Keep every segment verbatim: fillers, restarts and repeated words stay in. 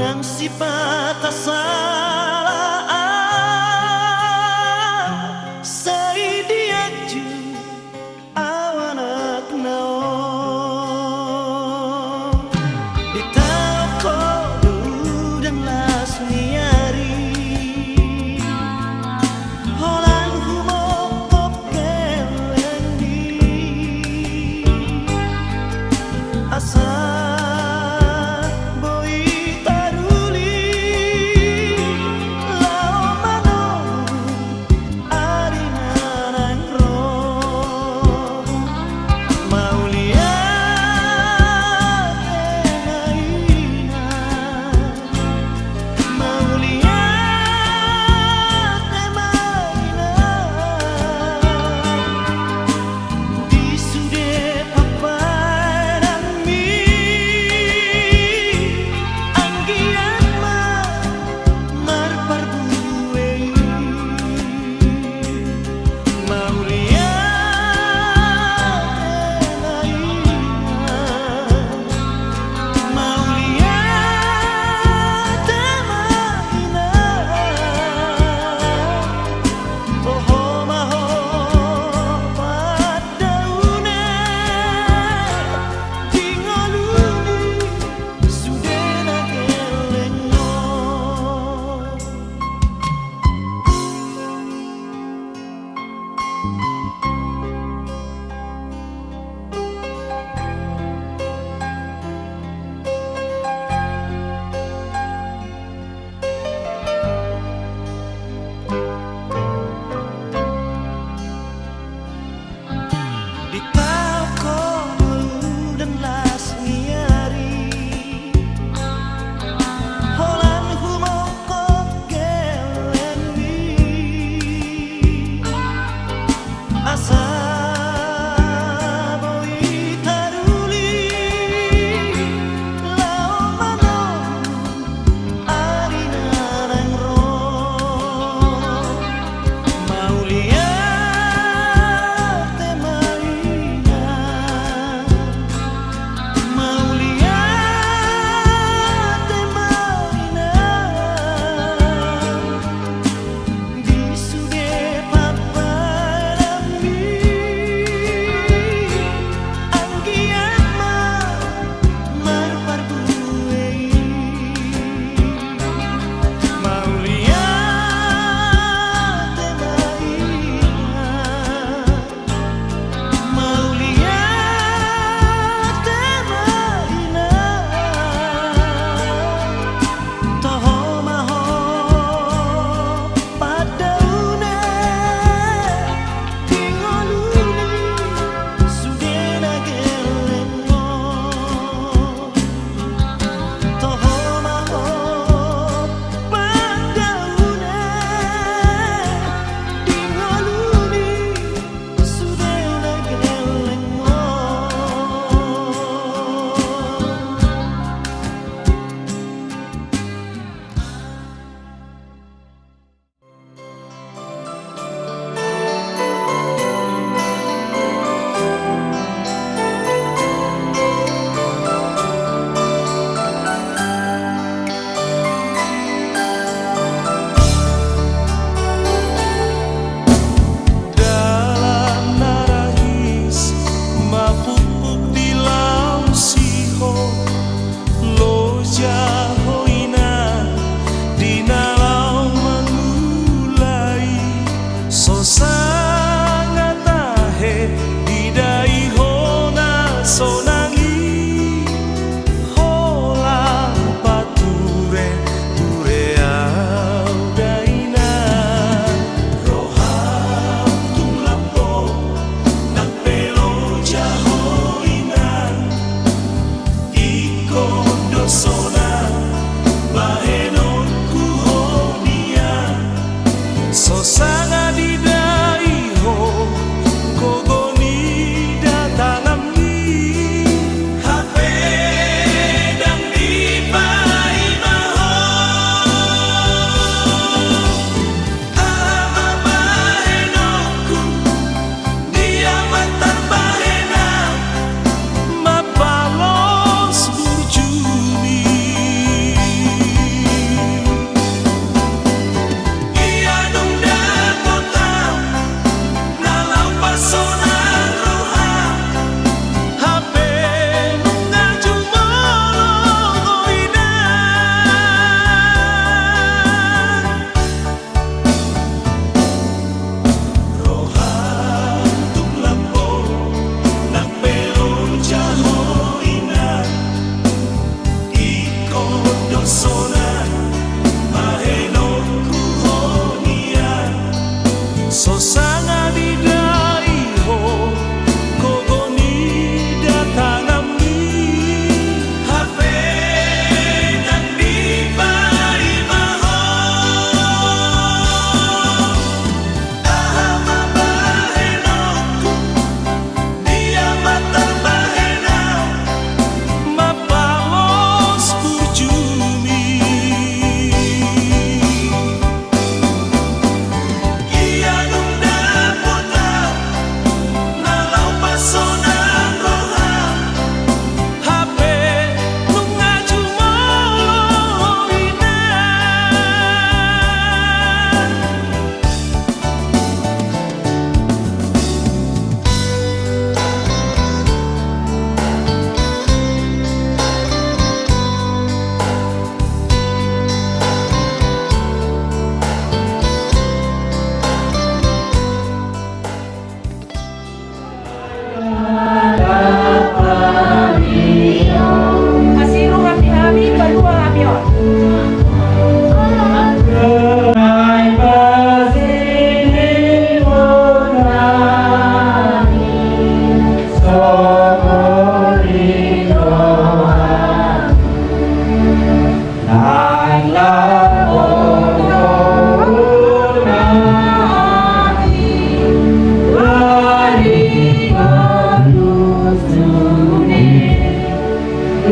Nang sipata sala au, sai dianju au anakna on. Ditaon ho do udan las ni ari, holan humophop hellengmi. Asa boi taruli laho manolus ari na naeng ro. Mauliate ma inang, mauliate ma inang, di sude papadanmi.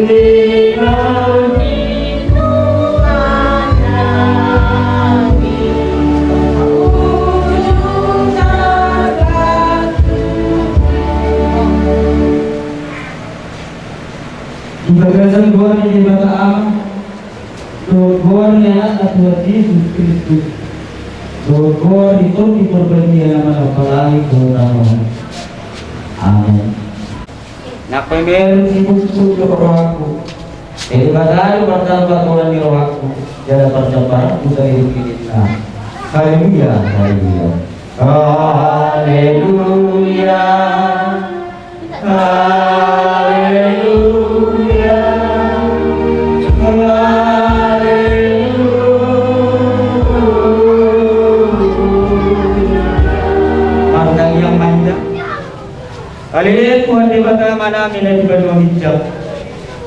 Di bagasan goar ni Debata Ama, dohot goar ni Anakna Tuhan Jesus Kristus, dohot goar ni Tondi Porbadia na mangapalai hita on. Amen. Nang pamean ni buku tu rohangku, Debata do martamba holan ni rohangku, jala partambaranku saririt-riritna. Haleluya, haleluya. Haleluya. Haleluya. Haleluya. Martangiang ma hita. Ale Tuhan Debata Amanami na di banua ginjang,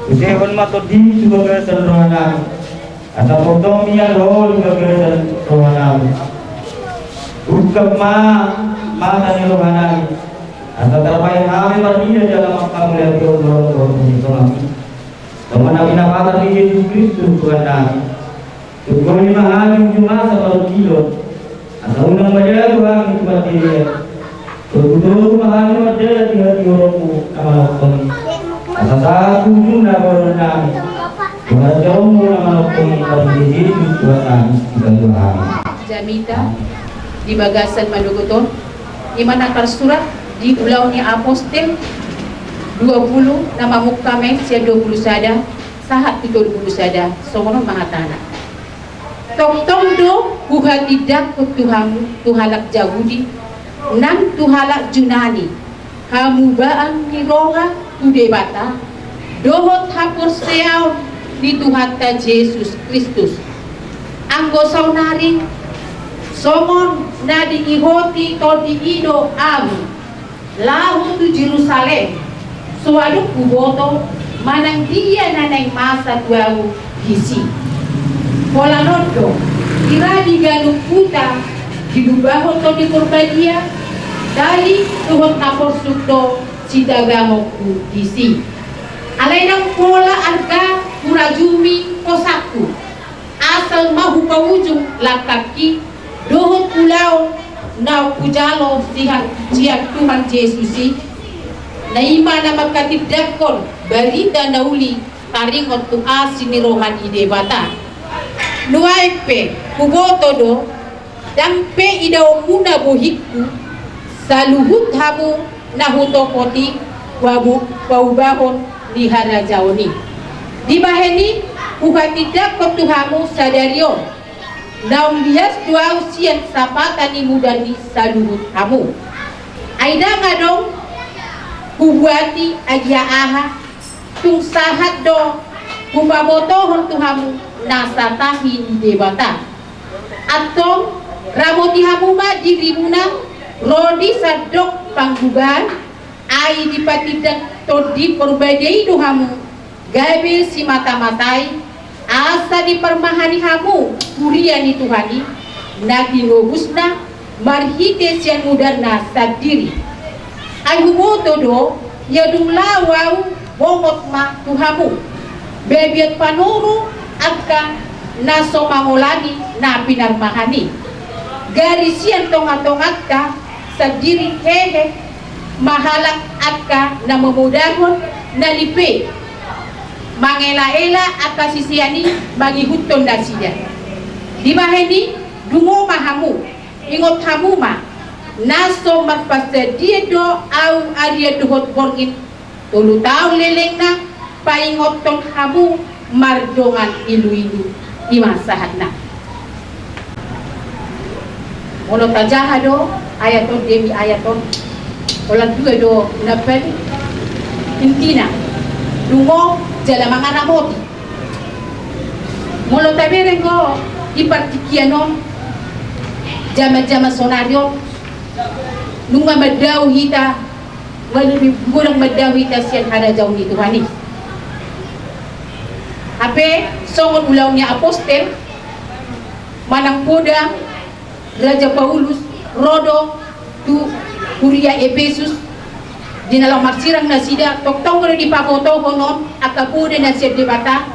usehon ma Tondim tu bagasan rohanami. Asa portong mian Ho di bagasan rohanami. Ungkap ma mata ni rohanami, asa tarpahe hami marnida jala manghamauliatehon holong ni roha ni Tuhannami, songon na pinapatar ni Jesus Kristus Tuhannami. Turgoni ma hami unjung asa parungkilon, asa unang madabu hami tu mardidian. Togu-togu ma hami mardalan di hatigoronmu na malongkong i, asa sahat tu ujungna pahoranonnami. Di harajaonmu na malongkong i, marhite Jesus Tuhannami, dipatupa hami. Jamita di bagasan manogot on, i ma na tarsurat di Ulaon ni Apostel dua pulu na mamungka ma i sian dua pulu sada sahat tu tolu pulu sada, songon on ma hatana. Tongtong do huhatindangkon tu hamu, tu halak Jahudi nang tu halak Junani, hamubaan ni roha tu Debata dohot haporseaon ni Tuhanta Jesus Kristus. Anggo saonari, songon na diihoti Tondi i do ahu laho tu Jerusalem, so adong huboto manang dia na naeng masa tu ahu disi. Holan on do, di ra di ganup huta dilubahon Tondi Porbadia, tali dohot na porsuk do sitagamongku disi. Alai ndang pola arga hurajumi hosangku, asal ma hupaujung langkangki dohot ulaon na hujalo sian, sian Tuhan Jesus i, na i ma na manghatindangkon barita na uli taringot tu asi ni roha ni Debata. Nuaeng pe huboto do, ndang pe idaonmuna bohingku, saluhut hamu na hutopot i, paubahon ni harajaon i. Dibahen i, huhatindangkon tu hamu sadari on, naung lias do ahu sian sapata ni mudarni saluhut hamu. Ai ndang adong hubuati agia aha, tung sahat do hupabotohon tu hamu nasa tahi ni Debata. Antong, ramoti hamu ma dirimuna ro di sandok pangubahan, ai dipatindang Tondi Porbadia i do hamu, gabe simata-matai, asa diparmahani hamu huria ni Tuhan i, na tinobusna marhite sian mudarna sandiri. Ai huboto do, ia dung laho ahu bongot ma tu hamu, babiat panuru angka na so mangolani na pinarmahan i. Gari sian tonga-tonganta sandiri hehe ma halak angka na mamodahon na lipe, mangela-ela angka sisean i mangihuthon nasida. Dibahen i, dungo ma hamu, ingot hamu ma, na so marpasadia do ahu arian dohot borngin, tolu taon lelengna, paingothon hamu mardongan ilu-ilu. I ma sahatna. Molo tajaha do ayat on demi ayat on, holan dua do na paling intina, dungo jala mangaramoti. Molo tabereng do di partingkian on, jaman-jaman sonari on, nunga mandao hita, molo di godang mandao hita sian harajaon ni Tuhan i. Hape songon Ulaon ni Apostel, manang poda Raja Paulus ro do tu huria Epesus, Di na laho marsirang nasida, tongtong do dipabotohon on angka poda na sian Debata,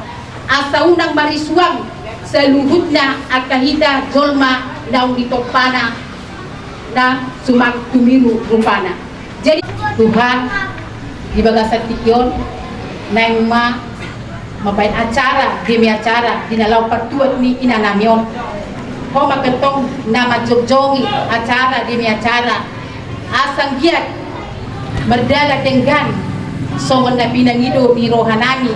asa unang marisuang saluhutna angka hita jolma naung ditompana na suman tumiru rupana. Jadi, Tuhan, di bagasan tingki on, naeng ma mambaen acara demi acara di na laho partuat ni inanami on. Ho ma tongtong na manjongjongi acara demi acara, asa anggiat mardalan denggan songon na pinangido ni rohanami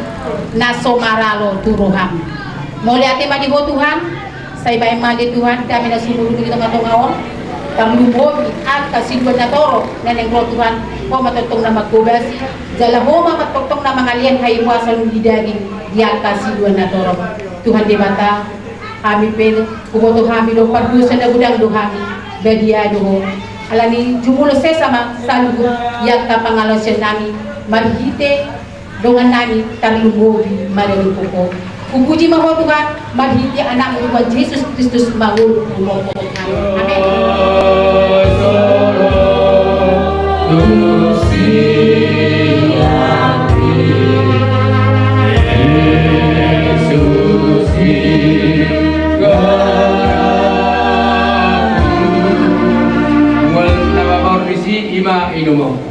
na so maralo tu roham. Mauliate ma di Ho Tuhan. Sai baen ma ale Tuhan, hami na sumurung di tongatonga on, tarlumobi angka siduan na torop na naeng ro Tuhan, Ho ma tongtong na manghobasi, jala Ho ma tongtong na mangalean hahipason di daging di angka siduan na torop. Tuhan Debata, hami pe huboto hami do pardosa na godang do hami, badia do Ho. Alani i jumolo sesa ma saluhut di angka pangalaosionnami marhite dongannami tarlumobi maradophon Ho. Hupuji ma Ho Tuhan, marhite Anakmu Tuhan Jesus Kristus mangolu humophon hami. Amen. Ima inumon.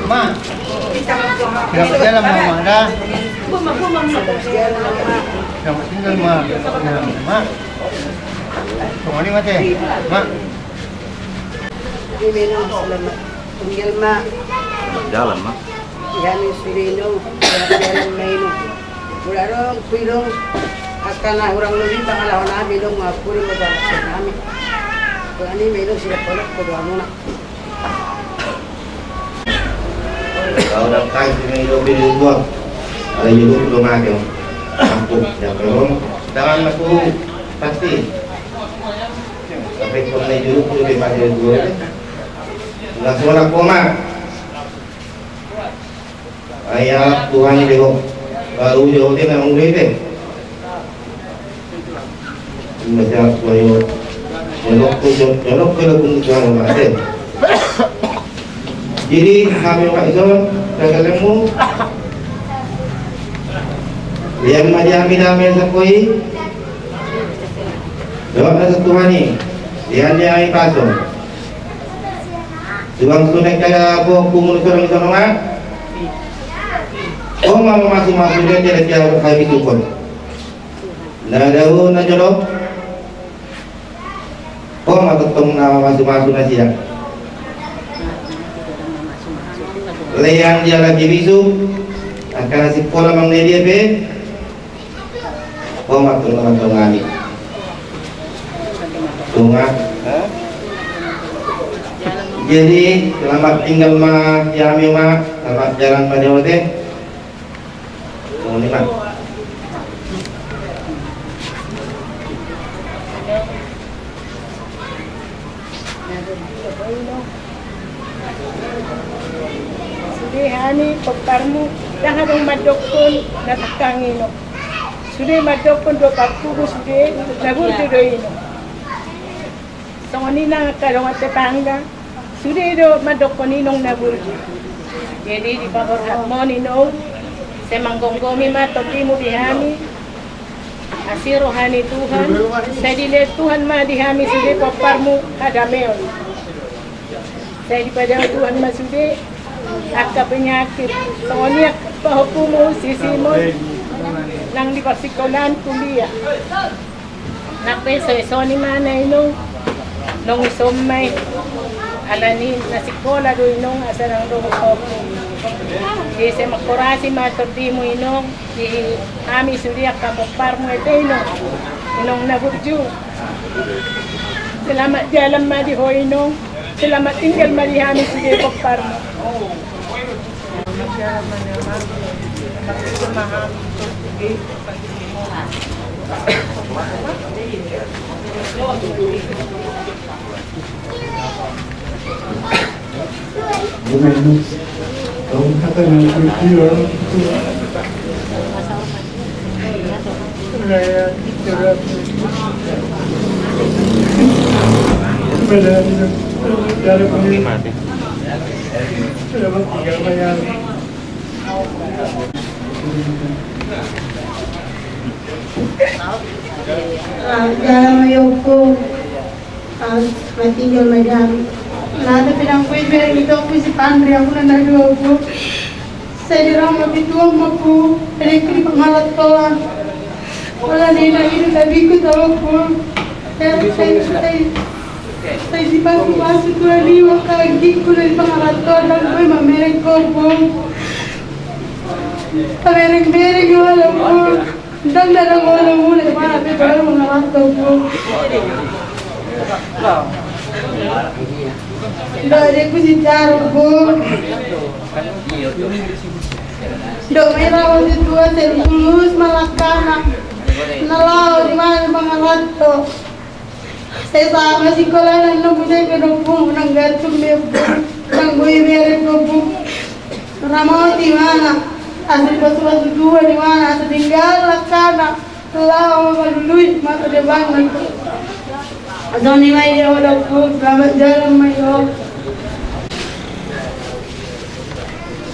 Ma, selamat jalan, Ma, Ma, da. Selamat tinggal, Ma. Ya, Ma. Tunggu ni, Ma, te. Ma. Ini, selamat tinggal, Ma. Jalan, Ma. Di hami sude inong, jalan ma inong. Molo adong pe inong angka na hurang lobi pangalaho nami inong, ma pudi ma jalan nami. Tuhan i ma inong sida pondok tu doa muna. Kau dang kai sini inong di luar. Ada inong tu mati. Aku yang belum. Jangan aku pasti. Tapi kau naik dulu, aku lebih mati dari dua. Langsung aku mah. Ai alap Tuhan i do. Baru jo te na ungge te. Ima si alap Tuhan i do. Jolok tu jo-, jolok tu lagu ni Tuhan i mate. Jadi hami ma ison, dagalmu. Lian ma di hami dame sakoi. Jawab na Tuhan i. Lian di hami paso. Suang sunek kaya bo kumun sorong sonongan. Ho ma mamasumasu dia, dia, dia, habis ukon. Na dao na jolok. Ho ma tongtong na mamasumasu nasida. Lean dia lagi bisuk. Angka na sikola manang dia pe. Ho ma tongtong, tongtong nami. Tunga. Jadi selamat tinggal ma di hami ma, selamat jalan ma di hami. Tunggu ni ma. Sude hami pomparmu, ndang adong mandokkon na tangkang inong. Sude mandokkon do parpugu sude, na burju do inong. Songon i nang angka dongan tetangga, sude do mandokkon inong na burju. Jadi dipaborhat ma on inong, sai manggomgomi ma tondimu di hami. Asi roha ni Tuhan, sai dilehon Tuhan ma di hami sude pomparmu hadameon. Sai dipadao Tuhan ma sude angka penyakit. Songon i angka pahompumu si Simon nang di parsikolaan kuliah. Nang pe so, so ni mana inong, nong ison ma i. Alani na sikola do inong asa nang do ho. Ise mangkorasi ma tondimu inong, di hami sude angka pomparmu ate inong. Inong na burju. Selamat jalan ma di ho inong. Selamat tinggal ma di hami sude pomparmu. Jalan ma i ompung. Selamat tinggal ma di hami. Nang pe dang boi bere ni toku si Pandri, aku na dua ompung. Sai dirang ma pituan ma ompung. Ada yang kiri pengalat toa. Wala nena ini tadi ku tahu ompung. Saya saya saya saya dipasu pasu Tuhan di waktu ku dari pengalat toa dan gue mamerek ompung. Mamerek merek wala ompung. Ndang na dang olo mule mana pe baru mangalap toku. Ndang de ku si jaru ku. Ndang mai rawa si tua sen tulus malakana. Na lao di mana mangalap to. Sai sama sikola na nang bune ke dopu nang gantung be ompung. Nang boi bere ompung. Ramoti mana. Asa dipasupasu Tuhan di mana asa tinggal lakana. Laho malului masa depan na. Asa ni mai dia ompung. Selamat jalan mai ho.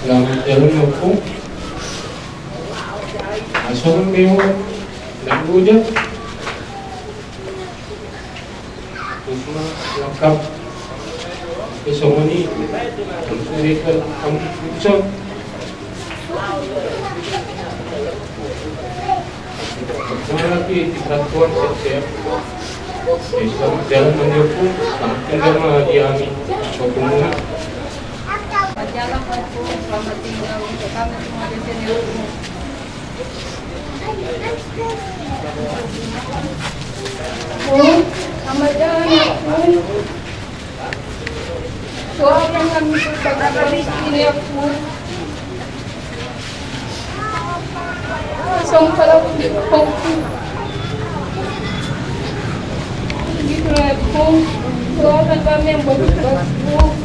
Selamat jalan ompung. Asa nang be ho. Nang bujak. Terus ma lengkap. Terus songon i. Terus mereka kamu futsal. Mana lagi di satuan siap-siap. Oke, selamat jalan ma di ompung. Selamat tinggal ma di hami. Ompung. Selamat jalan ompung. Selamat tinggal untuk kami semua di sini ompung. Oh, sama jalan ya, Bung. Doakan kami tetap kami ini ya, Bung. Langsung kalau Bung. Gitu ya, Bung. Doakan kami yang bagus-bagus, Bung.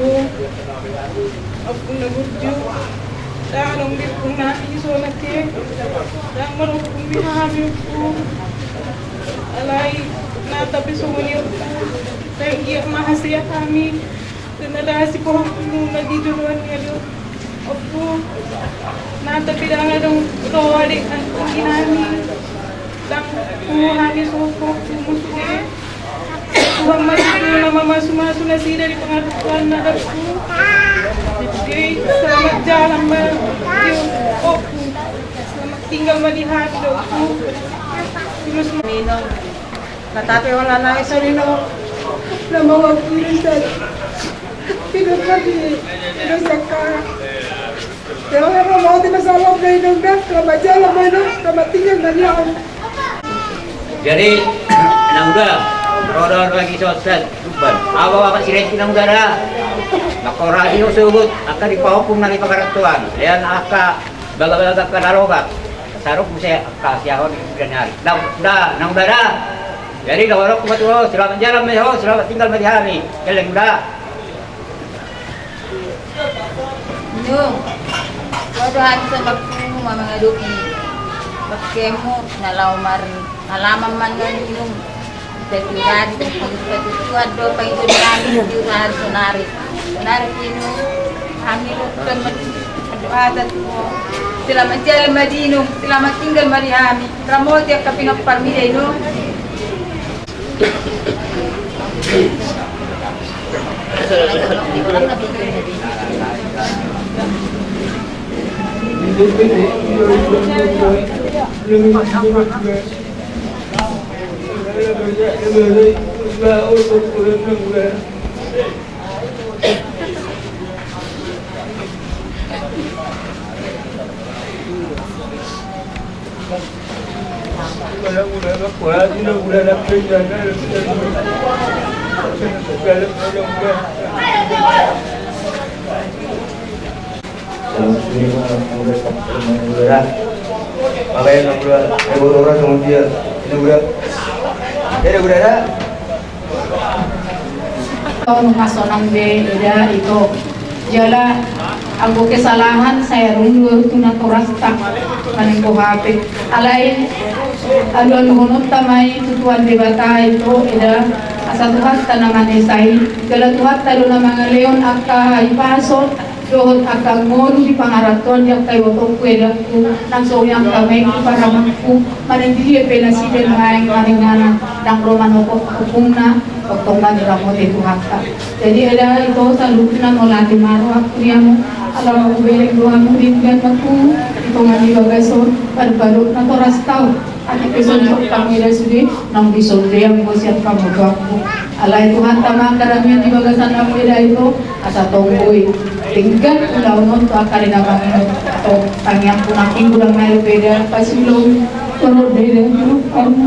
Ompung, ompung na burju. Ndang adong di ompung na ison ate. Ndang marompung di hami ompung. Alai nata pe songon i ompung. Ndang giat ma hasea hami. Dongan na sipohopmu na di joloan ni adong. Ompung, nata pe ndang adong roha di anggi nami. Ndang tu hami sopo musu e. Tuhan ma tutu na mamasumasu nasida di pangarantoan na dapur. Jadi selamat jalan ma di ompung. Selamat tinggal ma di hami ompung. Terus minum. Na tapi wala na iso nino. Na mau aku ini saya. Tidak lagi. Tidak saka. Jangan mau mau tidak salah dari dong dah. Selamat jalan ma i, selamat tinggal ma i. Jadi naung da, roda lagi sosed. Apa apa si Renti naung da da. Maka orang ini usubut akan dipahukum nanti pangarantoan. Lian aka baga-baga ka Narogak. Sarup muse angka siahon di bulan ni ari. Naung da, naung da da. Jadi na horong kumat ho, selamat jalan ma i ho, selamat tinggal ma di hami. Keleng da. Nung. Waduh, hati sama ku mama ngadopi. Pakkemu na laho maralaman mangan inum. Jadi tadi patutuan do pangido nami di hari sonari. Sonari inum hami do kan berdoa tu. Selamat jalan ma di inum, selamat tinggal ma di hami. Ramoti angka pinomparmi da inum. Makanya enam bulan, eh, baru orang sama dia. Ini udah, ini udah ada. Tong masonang be eda ito. Jala anggo kesalahan sai adong do tu natorasta manang boha pe. Alai alualuhononta ma i tu Tuhan Debata ito eda, asa Tuhanta na manesa i. Jala Tuhanta do na mangalehon angka hahipason dohot angka ngolu di pangarantoan di angka ibotongku edangku, nang songon i angka maeng di paramangku, manang di dia pe nasida nuaeng maringanan, ndang ro manopot ompungna, tongtong ma diramoti Tuhanta. Jadi eda ito saluhutna mauliate ma rohangku di hamu, ala hubereng do hamu denggan ma tu, di tonga ni bagas on, paduk-paduk natorasta on. Atik pe songon i hamu eda sude, naung disondean do sian pamotoanku. Alai Tuhanta ma angka dame di bagasan hamu eda ito, asa tong boi denggan ulaon on tu angka na mangido. Tong tangiangku nangkin godang nai dope eda pasiulahon. Torop do eda, torop hamu.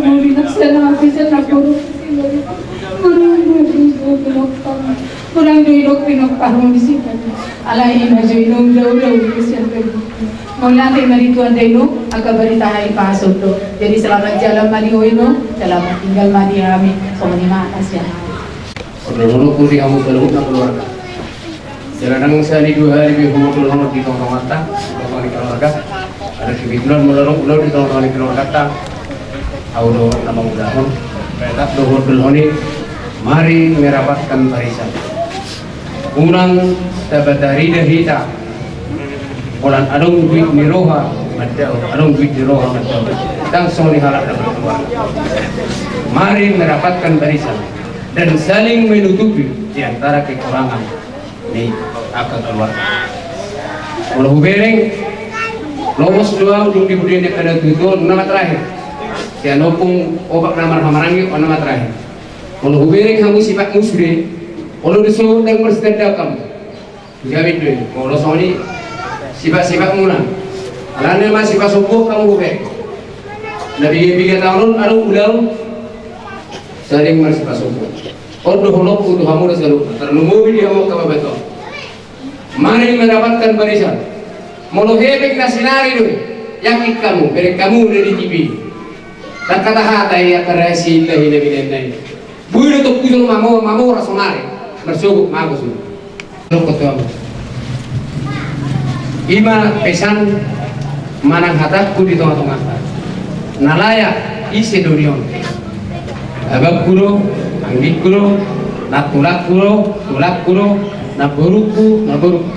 Muli nang sian hamu pe sian na torop. Godang do i dok pinomparmu di sian. Alai ima jo inum, daudaun do sian pe. Mauliate ma di Tuhan da inum, angka barita hahipason do. Jadi selamat jalan ma di ho inum, selamat tinggal ma di hami. Songon i ma na sian hami. Oke, molo di hamu saluhutna keluarga. Jala ndang sahali dua hali be huondolhon di tonga-tonganta, di tonga ni keluarga. Ada kebetulan molo adong ulaon di tonga-tonga ni keluarganta, ahu do na mangulahon. Tetap do huondolhon i, mari merapatkan barisan. Unang tabatarida hita. Holan adong duit ni roha mandao, adong duit ni roha mandao. Ndang songon i halak na berkeluarga. Mari merapatkan barisan dan saling menutupi di antara kekurangan ni angka keluarga. Molo hubereng, lomos do ahu dung di budian ni angka na tuatua on, on nama terakhir. Sian ompung opak na marhahamaranggi, on nama terakhir. Molo hubereng hamu sipatmu sude, olo do songon ndang marsitandakan. Jamin do i, molo songon i sipat-sipatmuna. Alana ma sipasombuon hamu hubereng. Na piga-piga taon on adong ulaon saling marsipasombuon. On do holongku tu hamuna saluhutna, tarlumobi di hamu angka baoa on. Mari merapatkan barisan. Molo hepeng na sinari do i, yakin hamu, bereng hamu na di T V. Ndang hata-hata i, antara si inna hina binaen na i. Boi do tong hujol mamo, mamora sonari. Marsogot ma ahu sude. Dokkon tu hamu. Ima pesan manang hatangku di tonga-tonganta. Na layak ise do di on. Abangku do, anggingku do, nantulangku do, tulangku do, namborungku, namborungku.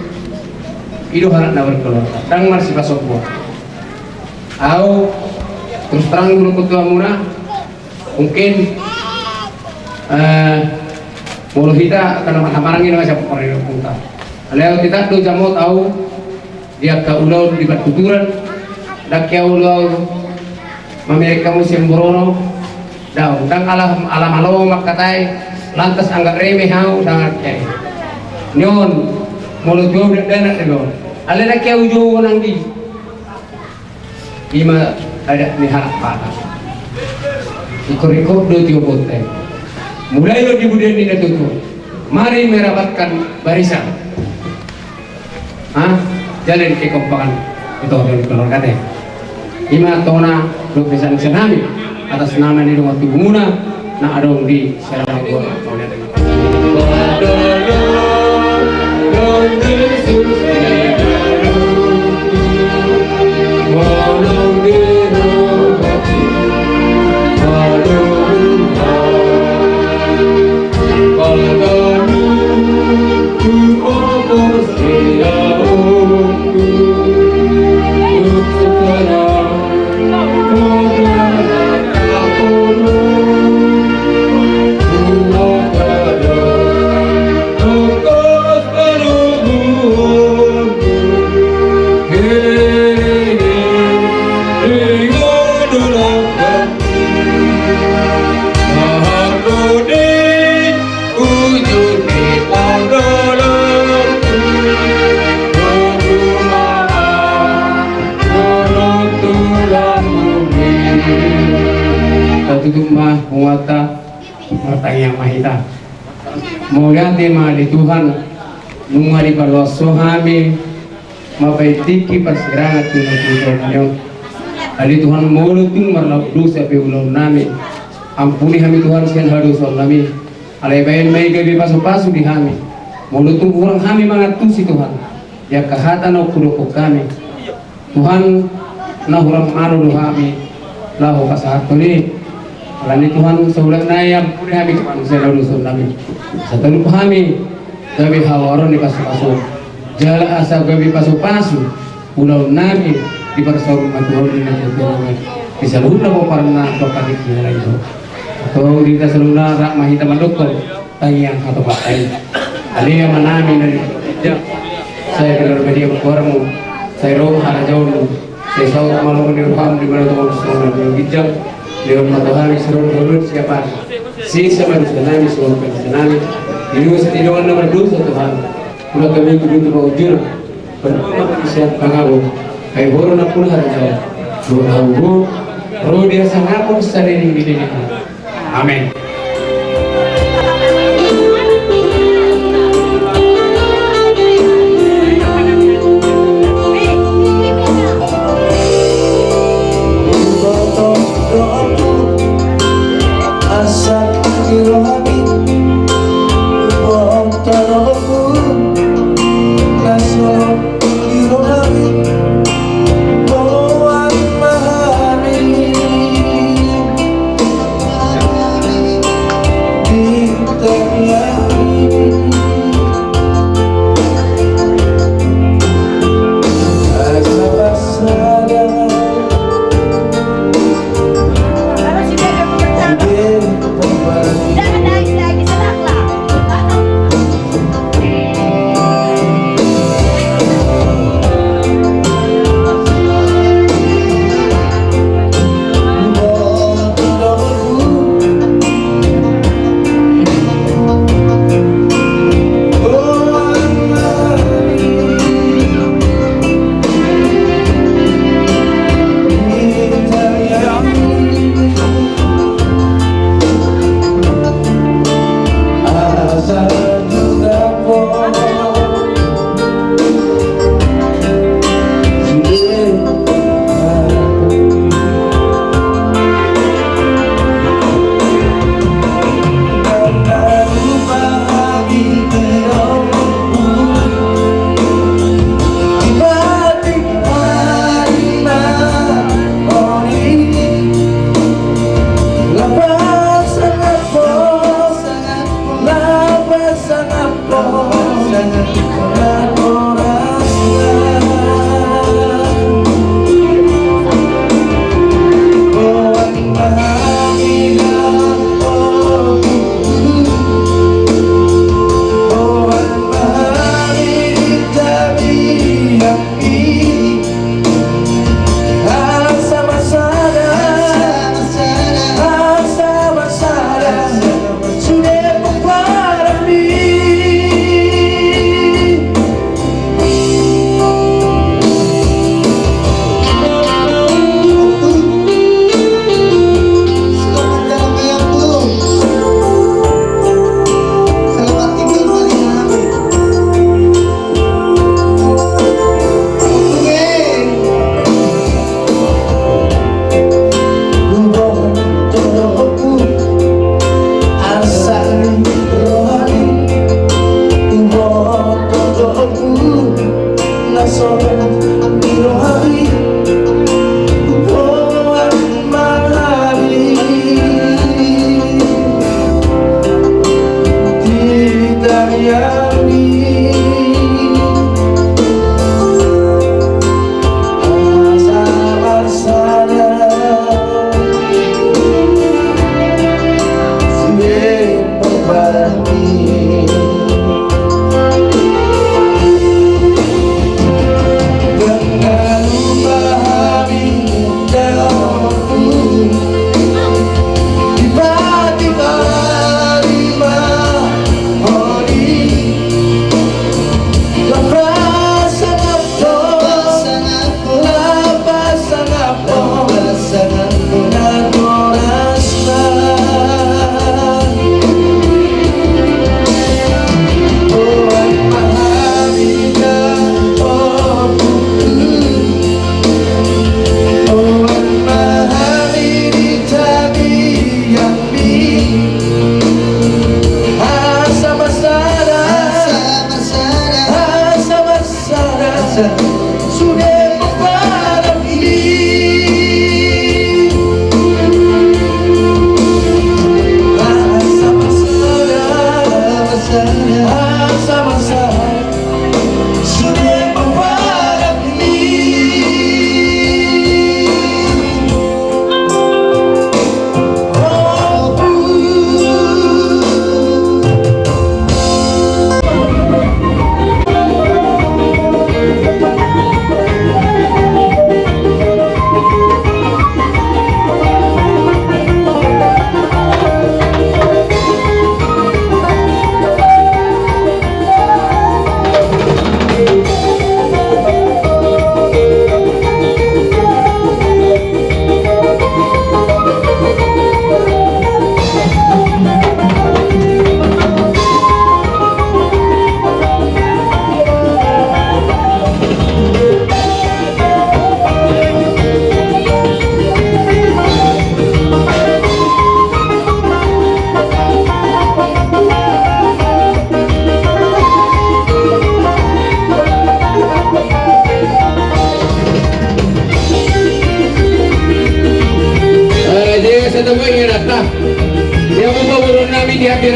I do halak na berkeluarga. Ndang marsipasombuon. Ahu terus terang do dokkon tu hamuna. Mungkin, eh, molo hita angka na marhahamaranggi na masa pokokna di ompunta. Alai ahu tetap do jamot ahu di angka ulaon di partuturan, ndang ke ahu ulaon mamereng hamu sian borona, daong, ndang ala, ala malo mangkatai, lantas anggap remeh ahu, ndang ate. Nion, molo tu ahu dakdanak do on. Alai ndang ke ahu jou nanggi. Ima adat ni halak Batak. Ikor-ikor do tiopon tai. Mulai do di budian ni na tuatua. Mari merapatkan barisan. Ha? Jalani kekompakan di tonga-tonga ni keluarga te. Ima tona do pesan sian hami atas nama ni dongan tubumuna na adong di Serawan. ma hita. Mauliate ma ale Tuhan, nunga dipaloas Ho hami mambahen tingki parsirangan tu na tutu on. Ale Tuhan, molo tung marlaok dosa pe ulaonnami, ampuni hami Tuhan sian hadosaonnami. Alai bahen ma i gabe pasupasu di hami. Molo tung hurang hami mangantusi Tuhan, di angka hata naung hudokhon hami, Tuhan, na hurang malo do hami laho pasahathon i. Alani Tuhan, saulak nai ampuni hami Tuhan sian hadosaonnami. Asa talup hami gabe haoaron ni pasupasu. Jala asa gabe pasupasu ulaonnami, diparsaur ma Tuhan di na tutu on, di saluhutna pomparanna tu angka tingki na lain on. Antong di hita saluhutna rap ma hita mandokhon tangiang hatop hata i. Ale Amanami na di ginjang, sai pinarbadia ma goarMu, sai ro ma harajaonMu, sai saut ma lomo ni rohaM di banua tonga on songon na di banua ginjang. Lehon ma tu hami sian on na uli siapari, sesa ma dosanami songon panesanami di dosa ni dongan na mardosa tu hami. Unang hami hubutu pangunjunan, palua ma hami sian pangago, ai Ho do nampuna harajaon, dohot hagogoon, ro di hasangapon saleleng ni lelengna. Amen.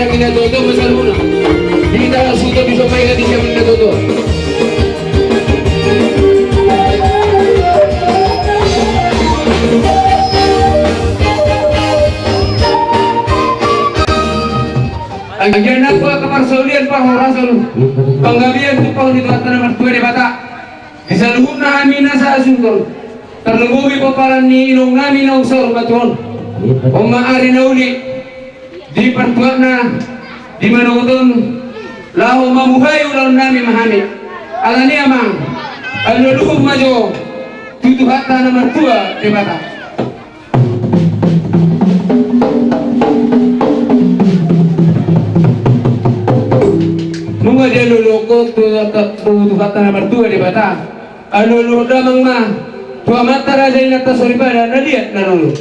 Hami na toto ma saluhutna. Hita suda bisa main di hami na toto. Anggiat nangkin angka parsaulian, parhorasan, panggabean tu pahompu ni Tuhanta na martua Debata. Di saluhutna hami na sahasuhuton, tarlumobi pomparan ni inong nami naung saur matua on. On ma ari na uli di partuatna, di manogot on, laho mamuhai ulaon nami ma hami. Alani i amang, alualuhon ma jo tu Tuhanta na martua Debata. Nunga dialualuhon tu, tu Tuhanta na martua Debata, alualuhon damang ma tu amanta raja inanta soripada na liat na lolo.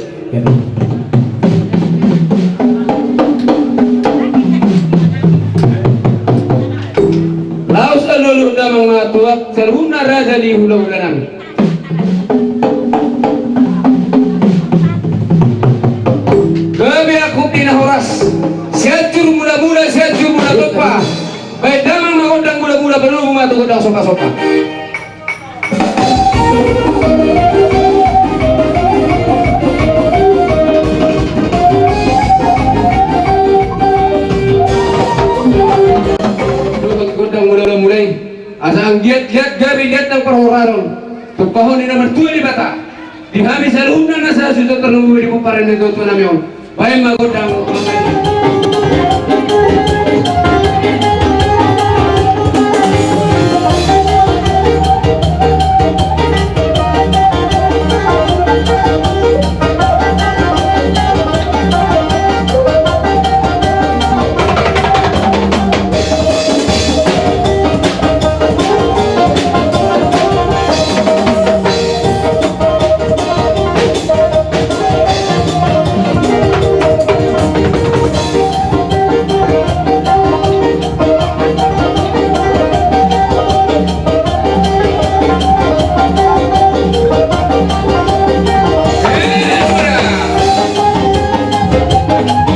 Laos alualuhon damang ma tu saluhutna raja ni hulahula nami. Gabe angkup ni na horas, Sianjur Mulamula, Sianjur Mulatompa. Baen damang ma gondang mulamula, palubu ma tu gondang sompasompa. Dohot gondang mulamula i. Asa anggiat liat gabe liat nang parhorasan, tumpahon ni na martua Debata di hami saluhutna na sahasuhuton, tarlumobi di pomparan ni natuatua nami on. Baen ma gondang.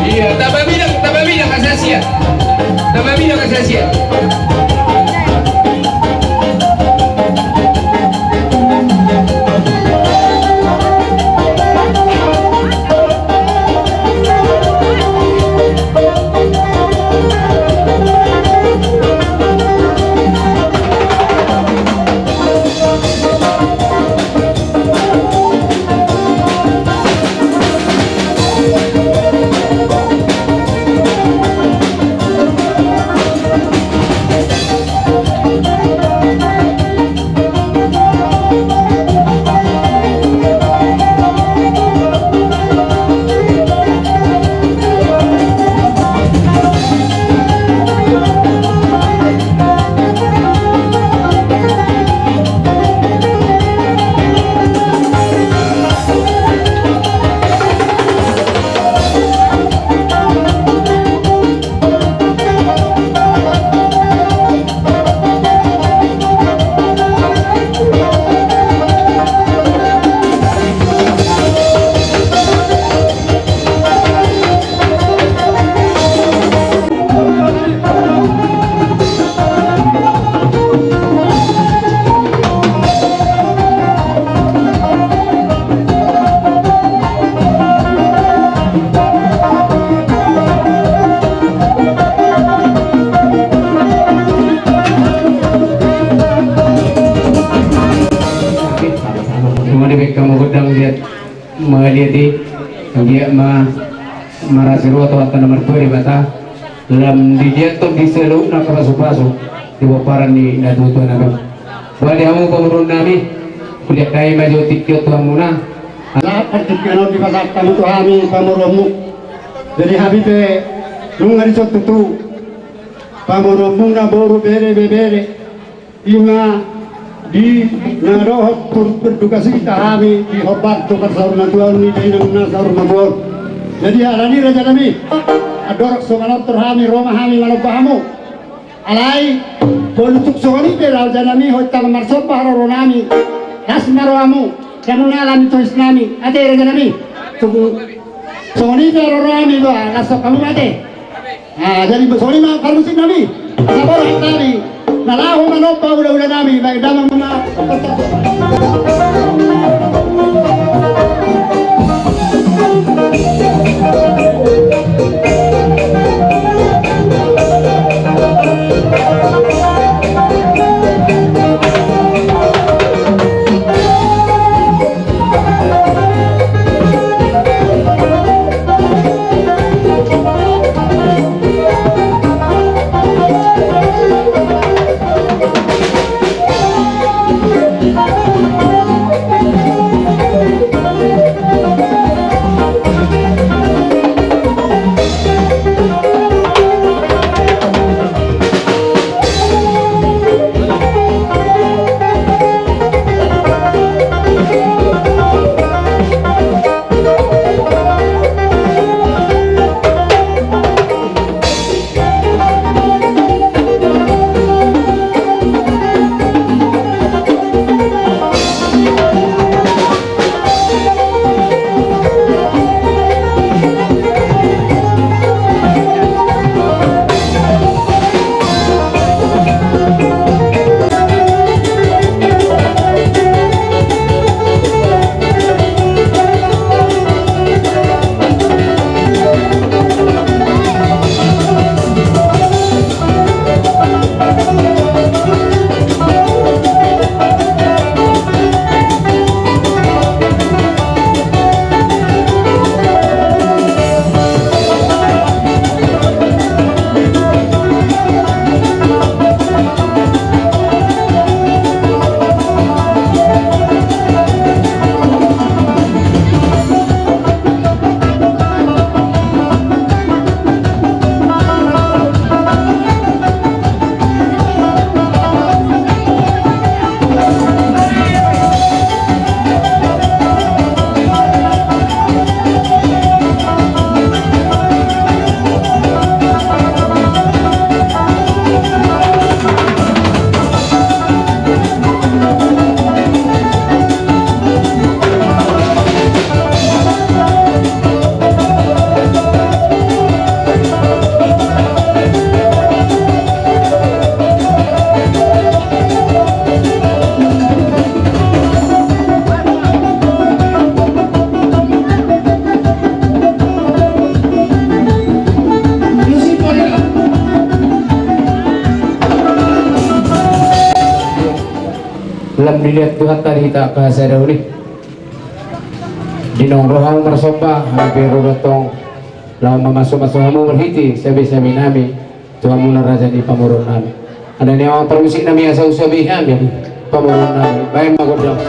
Iya, tamba bidang, tamba bidang, asa sia. Tamba bidang, asa sia. Nunga dibaen hamu gondang, liat ma liat i, anggiat ma marasi roha Tuhanta na martua Debata, lam diliathon di saluhutna angka pasupasu di pomparan ni natuatua nami. Boha di hamu pamoruon nami, huliat hami ma jo tingki on tu hamuna. Laho partingkian on dipasahat hamu tu hami pamoruonmu. Jadi hami pe nunga dison tutu pamoruonmuna boru, bere, ibebere. Ima di na dohot turpuk berduka cita hami di hombar tu parsaur matua on ni dainang na saur matua on. Jadi alani raja nami, andorang songon on tor hami ro ma hami manomba hamu. Alai pola tung songon i pe raja nami, hot tangan marsomba haroro nami. Las ma rohamu, damang na alani tohis nami. Ate raja nami. Tung songon i pe haroro nami, ba las hamu ma ate. Ah, jadi songon i ma parmusik nami. Sabar tadi. Na laho manompa ula-ula nami, baik damang ma. Lam dilehon Tuhanta di hita angka sada uli. Di naung ro hamu marsomba, hami pe ro do tong laho mamasumasu hamu marhite sabesabe nami tu hamuna raja ni pamoruon nami. Ala ni i, amang parmusik nami, asa husabe hami pamoruon nami. Baen ma gondang.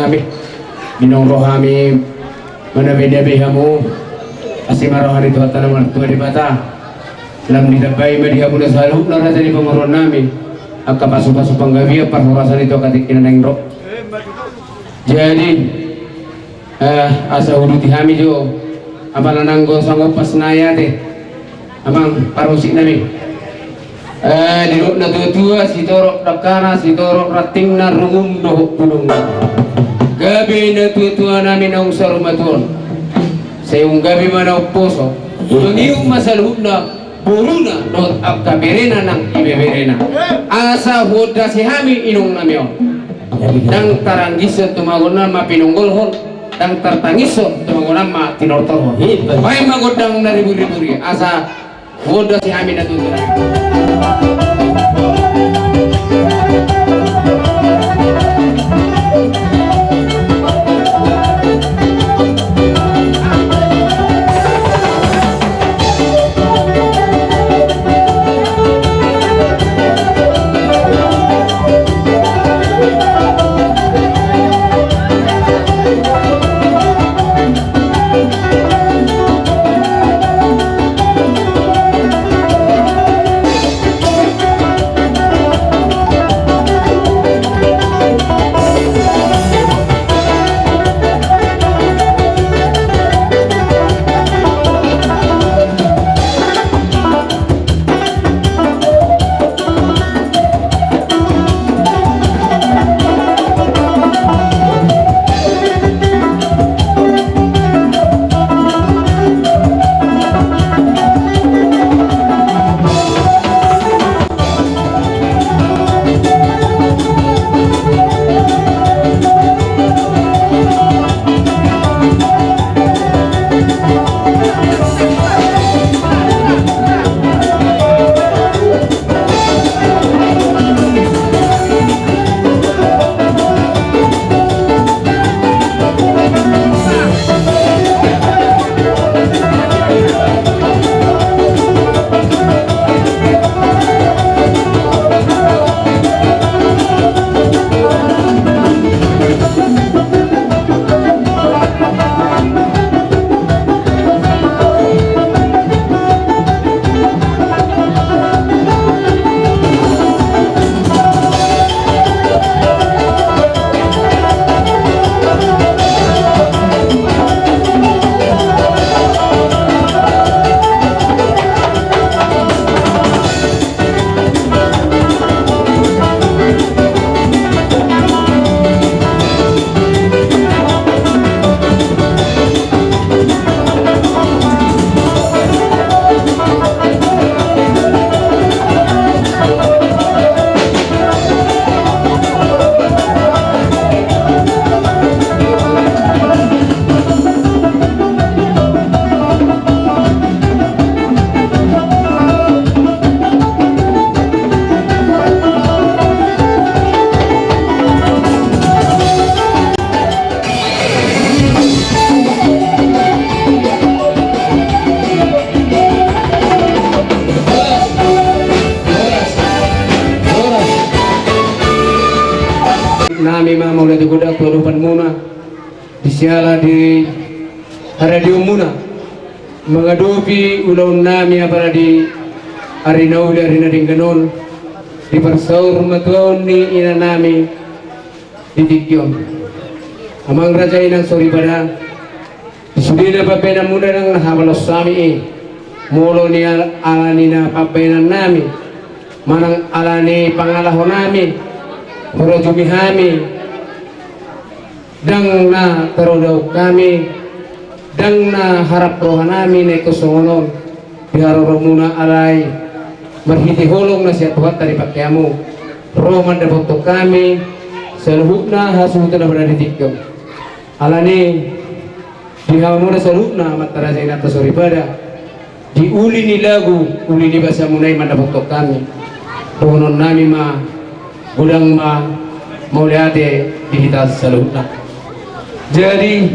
Di naung ro hami manabe-nabe hamu, asi ma roha ni Tuhanta na martua Debata. Lam ditambai ma di hamu na saluhutna raja ni pamoruon nami, angka pasu-pasu panggabean parhorasan i tu angka tingki na naeng ro. Jadi, eh, asa huduti hami jo, apala nanggo sanggopas na i ate. Amang parhusik nami. Eh, didok na tua-tua, sitorop dangkana, sitorop rantingna, rungun dohot bulungna. Gabe na tua-tua nami naung saur matua on. Sai umgabe ma na umposo. Mangihut ma saluhutna boruna dohot angka berena nang ibeberena. Asa huondasi hami inong nami on. Ndang taranggishon tumagon on ma pinonggolhon, ndang tartangishon tumagon on ma tinortorhon. Baen ma gondang na ribur-ribur i, asa huondasi hami na tutu. Nami ma mauliate godang tu adopanmuna. Di siala di haradionmuna mangadopi ulaonnami apala di ari na uli ari na denggan on, di parsaurmatuaon ni inanami di tingki on. Amang raja inang soripada, di sudena pambaenanmuna ndang na habalos hami i, molo ni al-, ala ni na pambaenannami manang ala ni pangalahonami, hurajumi hami. Ndang na tarudaon hami, ndang na harap rohanami na ingkon songon on di haroromuna, alai marhite holong na sian Tuhanta dipangke hamu ro mandapothon hami saluhutna hasuhuton na maraditingkon. Alani i di hamuna saluhutna amanta raja inanta soripada, di uli ni lagu, uli ni basamuna i mandapothon hami. Dohononnami ma, godang ma mauliate di hita saluhutna. Jadi,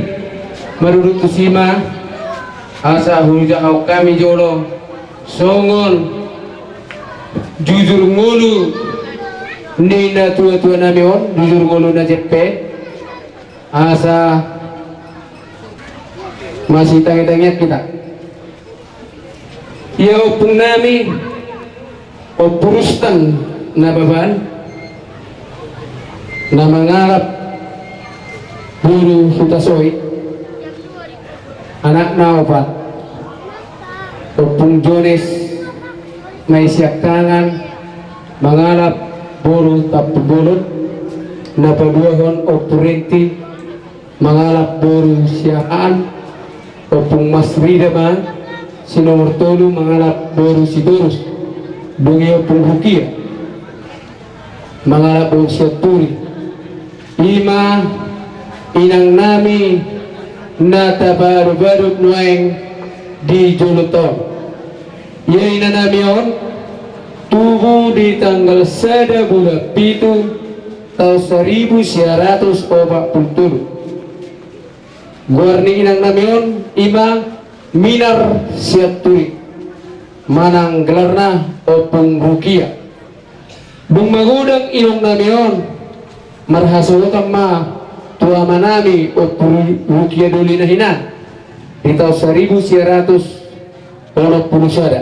marudut tusi ma, asa hujahahon hami jolo songon jujur ngolu ni natuatuanami on, jujur ngolu na jempe. Asa masitangitangian hita. Ia ompung nami, Ompu Rustan Nababan, na mangalap boru Hutasoit, anakna opat, Ompung Jones Naisiangkangan, mangalap boru Tampubolon, na paduahon Ompu Renti, mangalap boru Siahaan, Ompung Masrida ma si nomor tolu mangalap boru Sitorus, dung i Ompung Rukia mangalap boru Sianturi. Ima inang nami na tabadobado nuaeng di jolo taon. Ia inang nami on tubu di tanggal sada bulan pitu taon saribu sia ratus opat pulu tolu. Goar ni inang nami on ima Minar Sianturi, manang gelarna Ompung Rukia. Dung magodang inong nami on, marhasohotan ma tu ama nami Ompu Ru-, Rukia Doli na hinan, di taon saribu sia ratus onom pulu sada.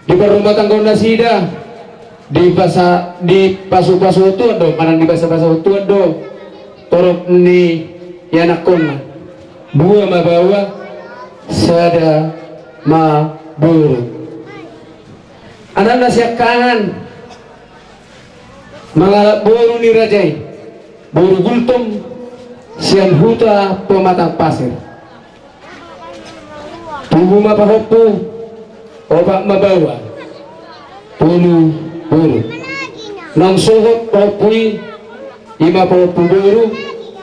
Di parrumatanggaon nasida, di pasa-, di pasu-pasu tuan do, manang di basa-basa tuan do, torop ni ianakkonna, dua ma baoa, sada ma boru. Anakna Siangkangan, mangalap boru ni raja i, boru Gultom, sian huta Pematang Pasir. Tubu ma pahompu, opat ma baoa, tolu boru. Naung sohot pahompu i, ima pahompu boru,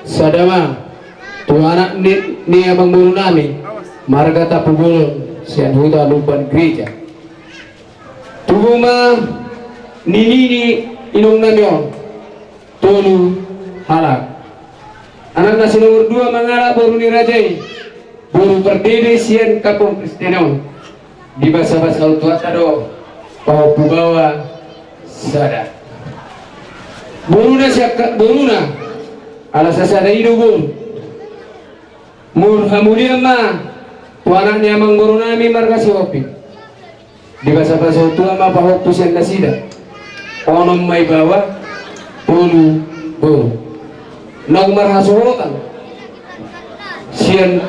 sada ma, tu anak ni, ni amangboru nami, marga Tampubolon, sian huta Lumban Gereja. Tubu ma nini ni inong nami on, tolu halak. Anakna si nomor dua mangalap boru ni raja i, boru Pardede sian kampung Kristen on. Di basa-basa on tuanta do, pahompu baoa, sada. Boruna sian ka-, boruna, ala sasada i do boru. Mur hamulian ma tu anak ni amangboru nami marga Sihombing. Di basa-basa on tuan ma pahompu sian nasida. Onom ma i baoa, tolu boru. Naung marhasohotan sian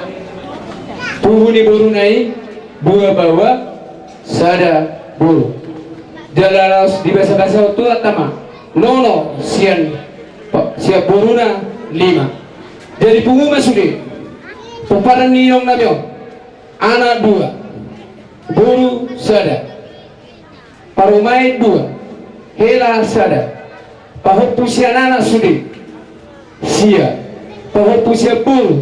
puhu ni boruna i, dua baoa, sada boru. Jala laos di basa-basa on tuanta ma, nono sian, sian boruna lima. Jadi pungu ma sude pomparan ni inong nami on. Anak dua, boru sada, parumaen dua, hela sada, pahompu sian anak sude sia, pahompu sian boru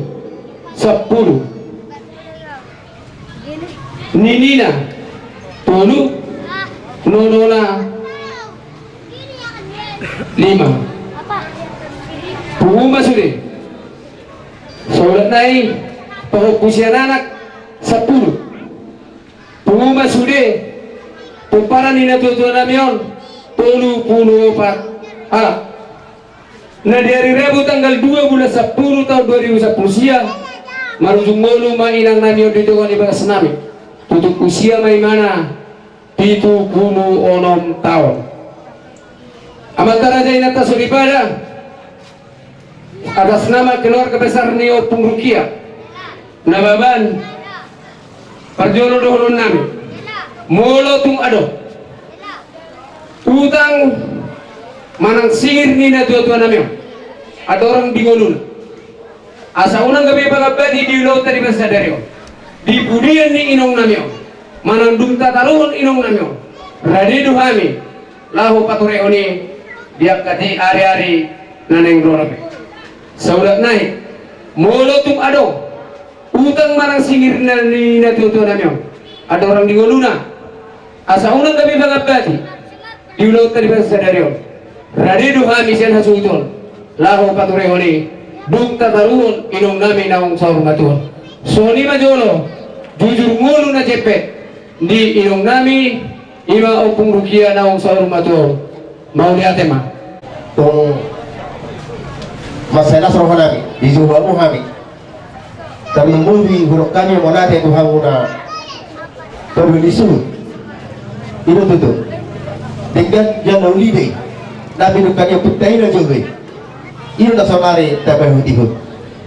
sampulu, ninina tolu, nonona lima. Pungu ma sude. Saulak nai, pahompu sian anak sampulu. Pungu ma sude pomparan ni natuatua nami on, tolu pulu opat halak. Na di ari Rabu tanggal dua bulan sampulu taon dua ribu sampulu sia, marujung ngolu ma inang nami on di tonga ni bagas nami. Tutup usia ma imana pitu pulu onom taon. Amanta raja, inanta soripada, atas nama keluarga besar ni Ompung Rukia Nababan, parjolo dohonon nami, molo tung adong utang manang singir ni natuatua nami on, andorang di ngoluna, asa unang gabe pangambati di ulaonta di bagasan sadari on, di pudian ni inong nami on, manang dung tataruhon inong nami on, rade do hami laho paturehon i di angka di ari-ari na naeng ro on. Saulak nai, molo tung adong utang manang singir ni natuatua nami on, andorang di ngoluna, asa unang gabe pangambati di ulaonta di bagasan sadari on, rade do hami sian hasuhuton laho paturehon i dung tataruhon inong nami naung saur matua on. Songon i ma jolo jujur ngolu na jempek di inong nami, ima Ompung Rukia naung saur matua on. Mauliate ma. Tong Mansai las roha nami dijou hamu hami. Tarlumobi hudok hami mauliate tu hamuna. Paduahon ni suhut. I do tutu. Denggan jala uli do i. Nami denggan i, punta i na jo be. I do na saonari tapaihutihut.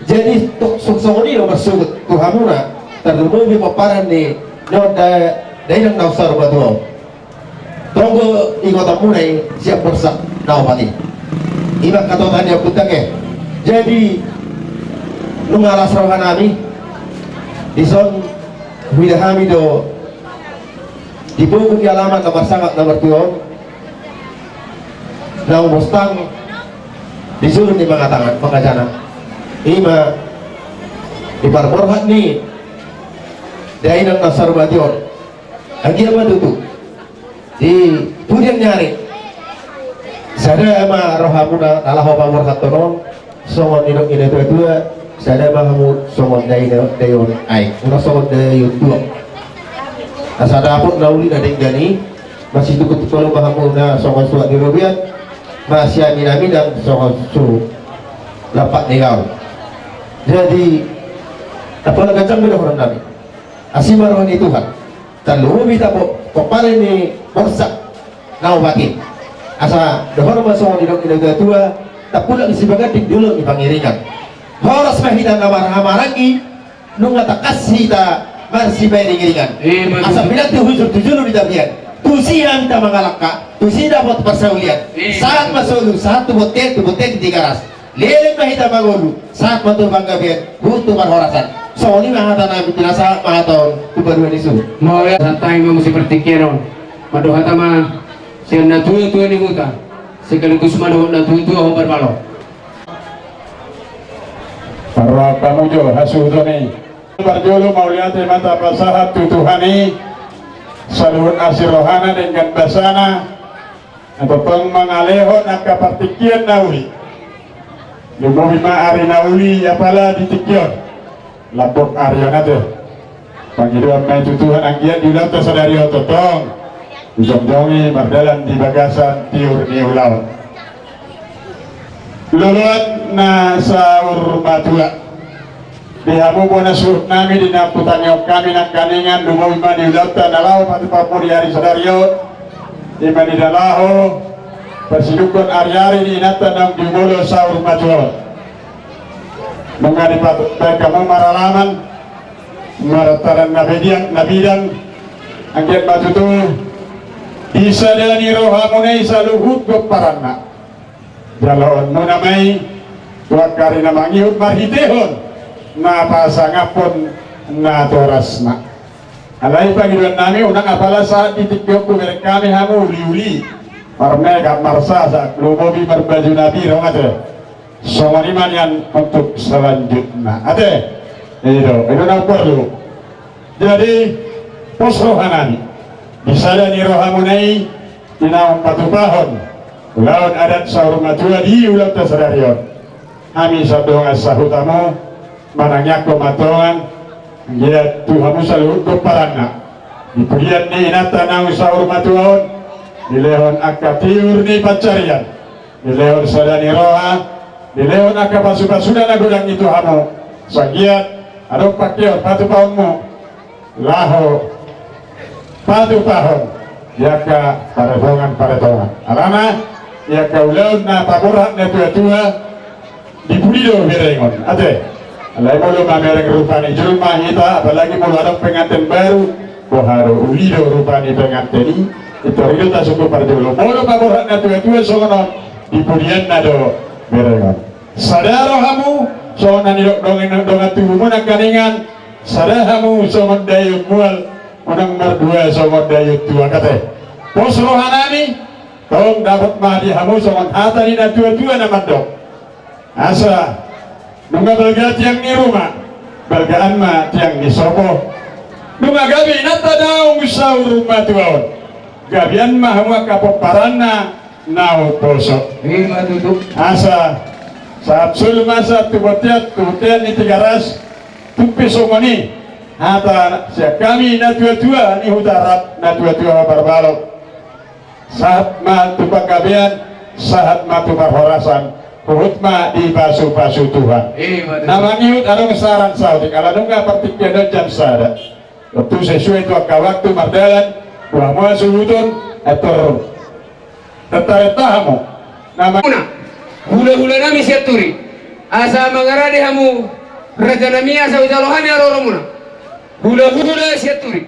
Jadi tok songon i do marsogot tu hamuna. Tarlumobi pomparan ni, ni on da, dainang na saur matua on. Tonggo igotonmuna i sian Borsak na opat i. I ma angka tongtong ni ompunta i. Jadi nunga las roha nami. Dison huida hami do di pogu ni alaman na marsangap na martua on. Na umostang di suhut ni mangatangan, mangajana. I ma di parborhat ni dainang na saur matua on. Anggiat ma tutu di pudian ni ari sada ma rohamuna na laho paborhathon on. Songon nidok ni natuatua, sada ma hamu songon dainang, dainang aek, unang songon dainang tuak. Asa dapot na uli na denggan i, masitukutuk olo ma hamu na songon suhat ni robean, masiaminaminan songon suhat lampak ni gaol. Jadi apala ganjang do dohonon nami. Asi ma roha ni Tuhan. Tarlumobi hita po, pomparan ni Borsak na opat i. Asa dohonon ma songon nidok ni natuatua, tampulak ni sibaganding di ulaon ni pangiringan. Horas ma hita na marhahamaranggi, nunga tangkas hita marsipairingiringan. Asa pinanti hujur tu julu ni tapian. Tusi hami hita mangalangka, tusi dapot parsaulian. Sahat ma solu, sahat tu bontean, tu bontean di Tigaras. Leleng ma hita mangolu, sahat ma tu panggabean, huhut tu parhorasan. Songon i ma hata nami, pinasahat ma hata on tu paduahon ni suhut. Mauliate. Santabi ma muse partingkian on. Mandok hata ma sian natuatua ni huta, sekaligus ma dohot natuatua Hombar Balo. Parrohahon hamu jo hasuhuton i. Parjolo mauliate ma tapasahat tu Tuhan i. Saluhut asi rohana denggan basana. Na tongtong mangalehon angka partingkian na uli. Lumobi ma ari na uli apala di tingki on. Lambok ari on ate. Pangidoan ma i tu Tuhan anggiat di ulaonta sadari on tongtong dijongjongi mardalan di bagasan tiur ni ulaon. Loloan na saur matua. Di hamu bona suhut nami, di na hutangihon hami nangkaningan, lumobi ma di ulaonta na laho patupahonmu di ari sadari on. I ma di na laho pasidunghon ariari ni inanta naung di jumolo saur matua on. Nunga dipatuk baen hamu maralaman, marataran na bidang, na bidang, anggiat ma tutu disada ni rohamuna i saluhut pomparanna. Jaloonmuna ma i tu angka ari na mangihut marhitehon na pasangaphon natorasna. Alai pangidoan nami unang apala sahat di tingki on hubereng hami hamu uliuli, marmegang marsasak, lumobi marbaju na biru ate. Songon i ma nian untuk selanjutna ate. I do, i do na porlu. Jadi pos roha nami, disada ni rohamuna i, di naung patupahon ulaon adat saur matua di ulaonta sadari on. Hami sandongan sahutamu manangiangkon ma tongan, anggiat tu hamu saluhut pomparanna. Di pudian ni inanta naung saur matua on, dilehon angka tiur ni pansarian, dilehon sada ni roha, dilehon angka pasupasuna na godang i tu hamu. Asa anggiat adong pangkeon patupahonmu laho patupahon di angka paretongan-paretongan. Alana di angka ulaon na paborhat natuatua di pudi do berengon ate. Alai molo mamereng rupa ni jolma hita, apalagi molo adong penganten baru, boha do, uli do rupa ni penganten i. Pintor i do tasungkun parjolo. Molo paborhat natuatua songon on, di pudianna do berengon. Sada rohamu songon na nidok dongan, dongan tubumu nangkaningan. Sada hamu songon daion mual, unang mardua songon daion tuak ate. Pos roha nami, tong dapot ma di hamu songon hata ni natuatua na mandok. Asa nunga balga tiang ni ruma, balgaan ma tiang ni sopo. Nunga gabe inanta naung saur matua on, gabean ma hamu angka pomparanna na umposo. I ma tutu. Asa sahat solu ma sahat tu bontean, tu bontean ni Tigaras. Tung pe songon i hata sian hami natuatua ni huta Rap, natuatua Hombar Balo. Sahat ma tu panggabean, sahat ma tu parhorasan. Huhut ma dipasupasu Tuhan. Ima tutu. Na mangihut adong saran saotik, ala nunga partingkian on jam sada. Tontu sesuai tu angka waktu mardalan, boha ma suhuton, atur. Tartareta hamu. Na ma- Muna. Hulahula nami Sianturi. Asa mangarade hamu raja nami asa hujalo hami haroro muna. Hulahula Sianturi.